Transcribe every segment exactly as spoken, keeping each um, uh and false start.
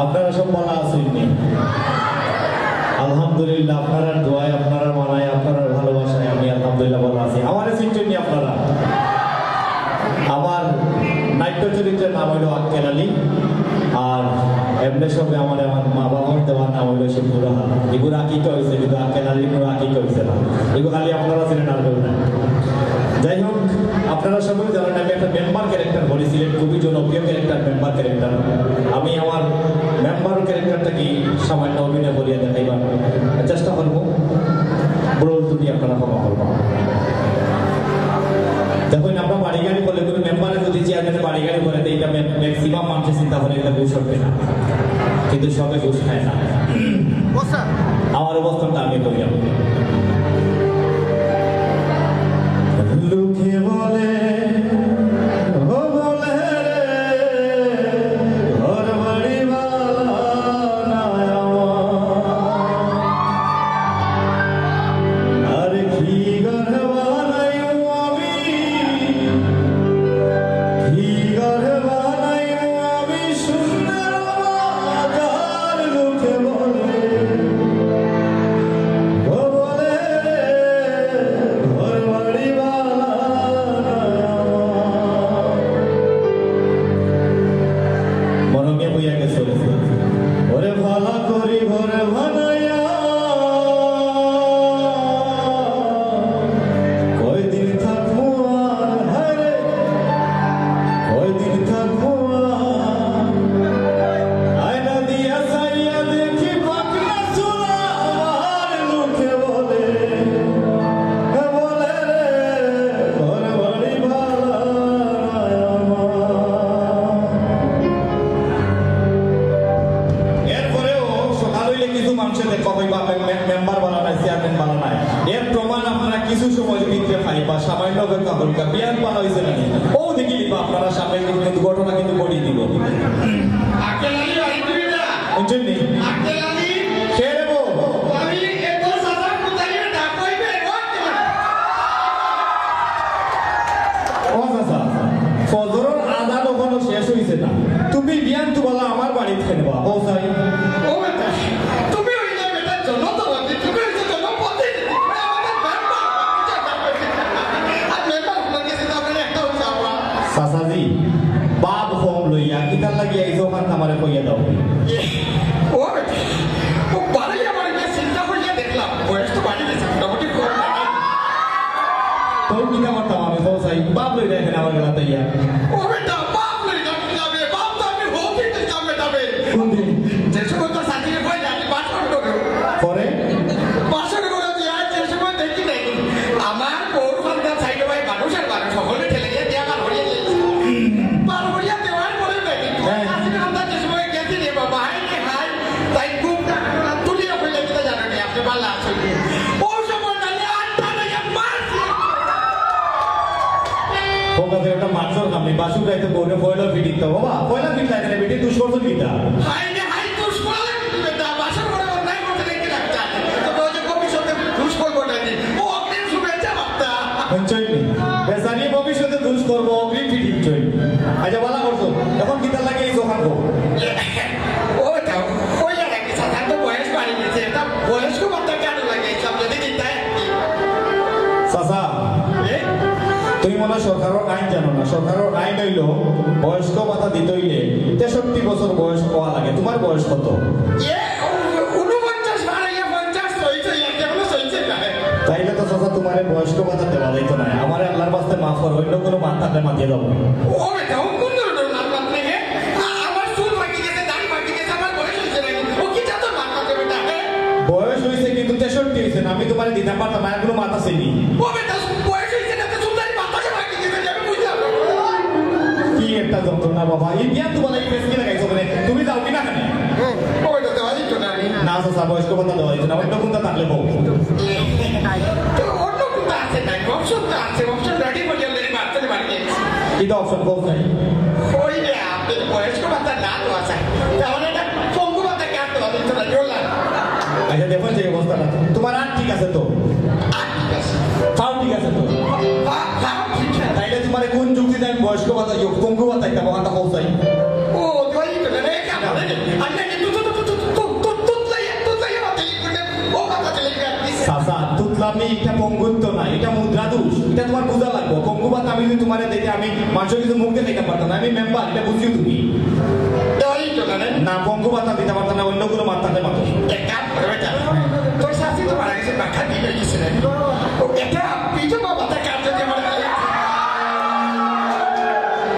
আপনারা সব ভালা আছইন নি? আলহামদুলিল্লাহ, আপনারার দোয়ায়, আপনারার মায়ায়, আপনারার ভালোবাসায় আমি আলহামদুলিল্লাহ ভালা আছি। আমারে চিনছইন নি আপনারা? আমার নাট্য চরিত্রের নাম অইলো আক্কেল আলী, আর এমনে সবে আমারে আমার মা বাবার দেওয়া নাম অইলো শিবপুর আহাদ। এগুলো আকিকা অইছে, কিন্তু আক্কেল আলীর কোনো আকিকা অইছে না। এগুলো খালি আপনারা চিনইন, আর কেউ না। যাই হোক, আপনারা সবাই জানেন আমি একটা মেম্বার ক্যারেক্টার করি, সিলেট খুবই জনপ্রিয় ক্যারেক্টার, মেম্বার ক্যারেক্টার। আমি আমার মেম্বার ক্যারেক্টারটা কি সামান্য অভিনয় করিয়া দেখাইবার চেষ্টা করবো। ভুল ত্রুটি আপনারা ক্ষমা করবা। দেখইন, আমরা বাড়ি গাড়ি করলে কোনো মেম্বারে যদি চেয়ারম্যানে বাড়ি গাড়ি করে দেয়, এটা ম্যা-, ম্যাক্সিমাম মানুষে চিন্তা করে এটা ঘুষ উঠবে না, কিন্তু সবে ঘুষ খায় না। আমার অবস্থানটা আমি কইলাম। লোকে বলে, ও বলে রে, ঘর বাড়ি বালা নাই আমার। আর কি ঘর বানাইমু আমি, কি ঘর বানাইমু আমি, সুন্দর বাজার লোকে বলে, ও বলে, ঘর বাড়ি বালা নাই আমার। মরমিয়া বইয়া গেছে। ওরে ভালা করি ঘর বানাইয়া, কয়দিন থাকমু আর হায়রে, কয়দিন থাকমু আর। আয়না দিয়া চাইয়া দেখি পাকনা চুলা আমার, লোকে বলে, হে বলে রে, ঘর বাড়ি বালা নাই আমার। এরপরেও সকাল অইলে কিছু মানুষে দেখা পাইবা, মে-, মে-, মেম্বার বালা নাই, চেয়ারম্যান বালা নাই। এর প্রমাণ আপনারা কিছু সময় ভিতরে পাইবা, সামান্য অপেক্ষা করবা। বিয়ান পালা অইছে নানি? ও দেখি দিবা আপনারা সামনে কিন্তু ঘটনা কিন্তু ঘটিয়ে দিব। আক্কেল আলী, আইবি না? বুঝছইন নি? আক্কেল আলী। কে রে বো? আমি এত সাদা কুতারিয়ে ডাক পাইবে, ও আক্কেল আলী। ও চাচা, ফজরর আজান অখনো শেষ অইছে না। তুমি বিয়ান তুবালা আমার বাড়িত কেনে বা? ও চাই। ও বেটা, তুমি অইলে বেটা জনতা, তুমি অইলে জনপতি। আর মেম্বার হওয়ার গেছে তো আপনার একটা অইছে আমার। চাচাজি, বাপ কম লইয়া কিতার লাগি আইছো ওখান আমারে কইয়া দাও। এ, ও বেটা, ও বাড়ি আমার গিয়ে চিন্তা করিয়া দেখলাম, বয়স তো বাড়ি গেছে, মোটামুটি কম লাগে। তো কিতা করতাম আমি, কও চাই, বাপ লইয়া এখানে আমার গেলা তাইয়া। ও বেটা, বাপ লইয়া যাবে, বাপ তো আমি হবি তো যাবে, যাবে। কোন দিন? যে সময় তো সাথে কই জানি, বাসন করে। পরে? বাসন করে দিয়া যে সময় দেখি নাই, আমার বউর ফান্দা সাইডে ভাই মানুষ আর মানুষ, সকলে ঠেলে গিয়ে দিয়া বার হয়ে গেছে। বার হইয়া দেওয়ার পরে দেখি, হ্যাঁ। আসলে আমরা যে সময় গেছি রে বাবা, হায় রে হায়, তাই ঘুমটা তুলিয়া হইলে কিতা জানো নি, আপনি ভালো আছেন নি? ও সময় তাহলে আটটা লেগে মারছে। ও কথা একটা মারছর খামনি, বাসুর গাইতে বউরে পয়লা ফিট দিতে, বাবা, পয়লা ফিট লাগে না, বেটি দুষ করছো কিতা? হায় রে হায়, দুষ করা লাগে কি বেটা? বাসর করে অন্যায় করতে দেখি লাগতা। তো ওই যে ভবিষ্যতে দুষ করবো না নি? ও অগ্রিম শুভেচ্ছা বার্তা। বুঝছইন নি? বেচারি ভবিষ্যতে দুষ করবো, অগ্রিম ফিটিং চইন। আচ্ছা, ভালা করছো। এখন কিতার লাগি এই দোকান করবো? ও, এটা ওই আর কি, সাধারণত বয়স বাড়ি গেছে, এটা বয়স্ক ভাতা কেন লাগে? সব যদি দিতে হয় আর কি। চাচা, এ? তুমি মনে হয় সরকারের আইন জানো না। সরকারের আইন হইল বয়স্ক ভাতা দিতে হইলে তেষট্টি বছর বয়স হওয়া লাগে। তোমার বয়স কত? এ, উ-, ঊনপঞ্চাশ পার হইয়া পঞ্চাশ চলছে, এখনো চলছে না। তাইলে তো চাচা তোমারে বয়স্ক ভাতা দেওয়া যাইতো না। আমারে আল্লাহর বাস্তে মাফ করো, অন্য কোনো মাত থাকলে মাতিয়ে দাও। ও বেটা, ও কোন ধরনের মাত মাত নেই, হে? আ-, আমার চুল পাকি গেছে, দাড়ি পাকি গেছে, আমার বয়স হয়েছে নাকি? ও কি জাতর মাত মাতে বেটা, হে? বয়স হয়েছে কিন্তু তেষট্টি হয়েছে না, আমি তোমারে দিতাম পারতাম না, আর কোনো মাত আছে নি? ও বেটা, বয়স হয়েছে না, তো চুল দাড়ি মাথা যে পাকি গেছে, আমি বুঝলাম না। কি একটা যন্ত্রণা বাবা, এই বিয়ান তোমার এই ফেস কি লাগাইছো মানে? তুমি যাও কি না কেন? ও বেটা, দেওয়া যেত না। না, চাচা, বয়স্ক ভাতা দেওয়া যেত না। অন্য কোনটা থাকলে বউ। তো অন্য কোনটা আছে নাই? অপশন তো আছে, অপশন রেডি করে already মারতে পারি। কিন্তু অপশন বউ নাই। ওই রে, আপনি বয়স্ক ভাতা না দেওয়া চাই। তাহলে এটা পঙ্গু ভাতা কেন দেওয়া যেত না? জোর লাগে। আচ্ছা, দেখুন যে অবস্থাটা। তোমার আট ঠিক আছে তো? আট ঠিক আছে। পাও ঠিক আছে তো? পা-, পাও ঠিক আছে। তাইলে তোমার কোন যুক্তি দেন বয়স্ক ভাতা, ইয়ে, পঙ্গু ভাতা একটা ভাতা বউ চাই? ও, দেওয়া যেত না রে, কেন রে? আমি নাকি আমি যদি তুমারে দিতে, আমি মানষর কিছু মুখ দেখাইতাম পারতাম না, আমি মেম্বার, ইটা বুঝিও তুমি। তাই তো জানেন? না, পঙ্গু ভাতা দিতাম পারতাম না, অইন্য কুনু মাত্তাতে মাতো। এক কাম করো বেটা, তোর শাশি তো মারা গেছে, বাক্কা দিন অই গেছে রে। ও, এটা বিধবা ভাতা কার যদি আমার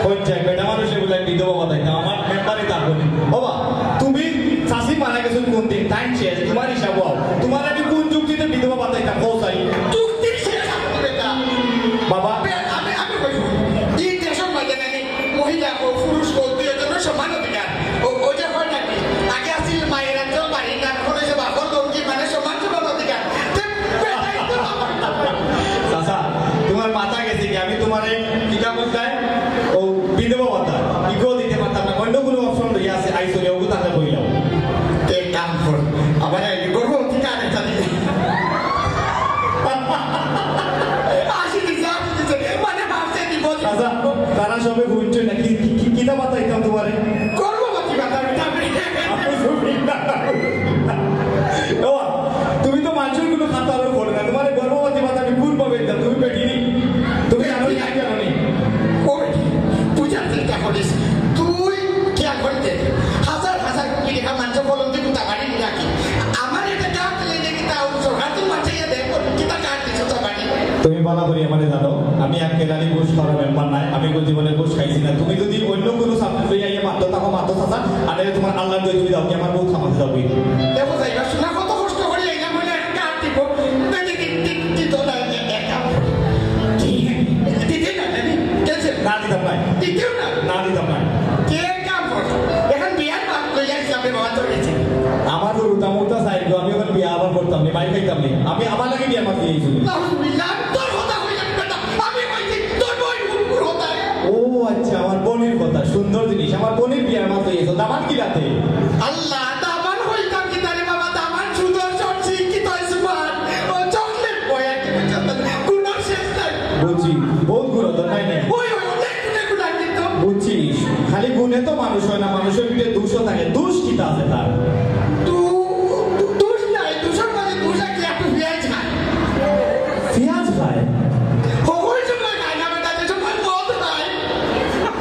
হইছে, বেটা মানুষ এগুলা বিধবা ভাতা দিতাম, আমার মেম্বারই থাকবো না। বাবা, তুমি শাশি মারা গেছে কোন দিন? টাইম শেষ, তুমার হিসাব অও। তুমার আমি কোন যুক্তিতে বিধবা ভাতা দিতাম? কও চাই। যুক্তির শেষ আছে বেটা। বাবা। বে-, আমি, আমি কইব, এই দেশর মাঝে নাকি মহিলা ও পুরুষ ও দুইজনের সমান অধিকার। ও, ও যে হয় নাকি, আগে আছিল মায়ের আঁচল, বাড়ির নাম, এখন হইছে বাপর লুঙ্গি, মানে সমান সমান অধিকার। তে বেটাই তো বাবা। চাচা, তুমার মাথা গেছে কি? আমি তুমারে কিতা কইতাম? ও বিধবা ভাতা, ইগু দিতে পারতাম না। অইন্য কুনু অপশন লইয়া আছে, আইসো রে, ওগু তাহলে কইলাম। তে কাম কর। আবার এই গর্ভবতী কার একটা দিলে। আসি দিছে, আসি দিছে। মানে হাসে দিব। চাচা, তারা সবে ঘুরছে না। কি, কি, কি, কিতা ভাতা দিতাম তুমারে? গর্ভবতী ভাতা দিতাম। ও, তুমি তো মানষর কুনু খাতারও পড়ো না। তুমারে গর্ভবতী ভাতা আমি কোন ভাবে দিতাম? তুমি বেটি নি? তুমি জানো নি, আমি জানো নি? ও বেটি, বুঝার চেষ্টা করিস। তুই খেয়াল করে দেখ, হাজার হাজার কোটি টাকা মানষর ফলন দিয়ে কুতা বাড়ি রাখি। আমার এটা কার্ড দিলে নাকি তাও সরকার তো মাঠে গিয়ে দেখো, কিতা কার্ড দিছো তা বাড়ি। তুমি ভালা করি আমারে জানো, আমি এক কেলানি ঘুষ খাওয়া মেম্বার নাই, আমি কোন জীবনে ঘুষ খাইছি না। তুমি যদি অইন্য কুনু সাবজেক্ট লইয়া আইয়া মাতো, তাকে মাতো চাচা, আর নাইলে তুমার আল্লাহর দোহাই তুমি যাও, কি আমার বউ থামাতে যাও। দেখো যাইবা, শোনা কত কষ্ট করি আইলাম, বলে একটা কার্ড দিব। না, দি-, দি-, দি-, দিত না, এ-, এ-, এ-, দিতে না, না, দি-, দিতে না। না দিতাম না। দিতেও না। না দিতাম না। কে কাম করো? এখন বিয়ার মাত লইয়া হিসাবে বাবা তোর গেছে। আমার তো রুতা মুতা সাইড, আমি এখন বিয়া আবার করতাম নি, মাই খাইতাম নি। আমি আমার লাগি বিয়ার মাত লইয়া আইছি। নাউজুবিল্লাহ, তোর কথা কইলাম বেটা। আমি কইছি, তোর বইন হুকুর হতা। ও আচ্ছা, আমার বইনর কথা, সুন্দর জিনিস। আমার বইনর বিয়ার মাত লইয়া আইছো, দামান কিলাতে? আল্লাহ, দামান হইতাম কিতা রে বাবা, দামান সুদর্শন, শিক্ষিত, smart, ও চকলেট বয়, আর কি বুঝছো তো? গুণর শেষ নাই। বুঝছি, বহুত গুণ তো, নাই, নাই। ওই, ওই, অনেক গুণে গুণান্বিত। বুঝছি, খালি গুণে তো মানুষ হয় না, মানুষর ভিতরে দোষও থাকে। দোষ কিতা আছে তার? দু-, দু-, দোষ নাই, দোষর মাঝে দোষ আছে, একটু পিয়াজ খায়। পিয়াজ খায়? হকল সময় খায় না বেটা, যে সময় মদ খায়।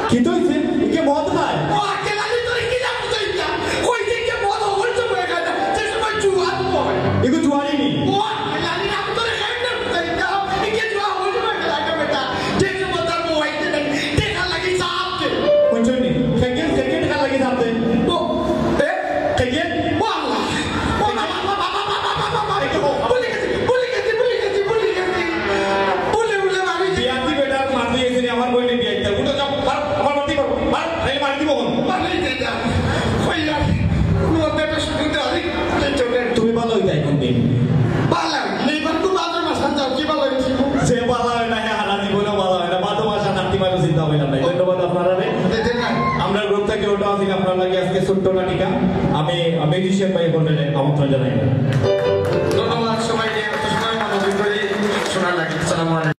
কিতা অইছে? ইকে মদ খায়? ও, আকেল আলী তোরে কিলা বুঝাইতাম? কই যে ইকে মদ হকল সময় খায় না, যে সময় জুয়া তো হয়। ইগু জুয়ারি নি? ও, আকেল আলী নাম তোরে কেমনে বুঝাইতাম? ইকে জুয়া হকল সময় খেলায় না বেটা। যে সময় তার মোবাইল দে নাই, টেকা লাগি চাপ দে। বুঝছো নি? সেকেন্ড, সেকেন্ড টেকা লাগি চাপ দে। ও, এ? সেকেন্ড? ও আল্লাহ। ও বাবা, বাবা, বাবা, বাবা, বাবা, বাবা। একটু বল। ভুলে গেছি, ভুলে গেছি, ভুলে গেছি, ভুলে গেছি। ভুলে, ভুলে মারি। বিয়াতি বেটা মারতে গেছে রে, আমার বইনে বিয়া দিতে। উঠো যাও, মার, আমার মারতেই পারো। মার, নাইলে মারি দিব এখন। মারি দে যা। ওই আর, কোনো একটা সুবিধা হয়, এই চোখে। তুমি ভালা অইতায় কোন দিন? ভালা অই, নেইবার তো ভাদ্র মাস আন যাও, কি ভালা অইছি? যে ভালা অয় না, হে হারা জীবনেও ভালা অয় না। ভাদ্র মাস আর কার্তিক মাসও চিন্তা অইলাম নাই। ধন্যবাদ আপনারারে। দে, দে না। আমরা গ্রুপ থাকি ওটা আছি, আপনার লাগি আজকে ছোট্ট নাটিকা। আমি মিউজিশিয়ান ভাই বোনরে আমন্ত্রণ জানাই। ধন্যবাদ সবাইকে, এত সময় মনোযোগ করে শোনার লাগি। আসসালামু আলাইকুম।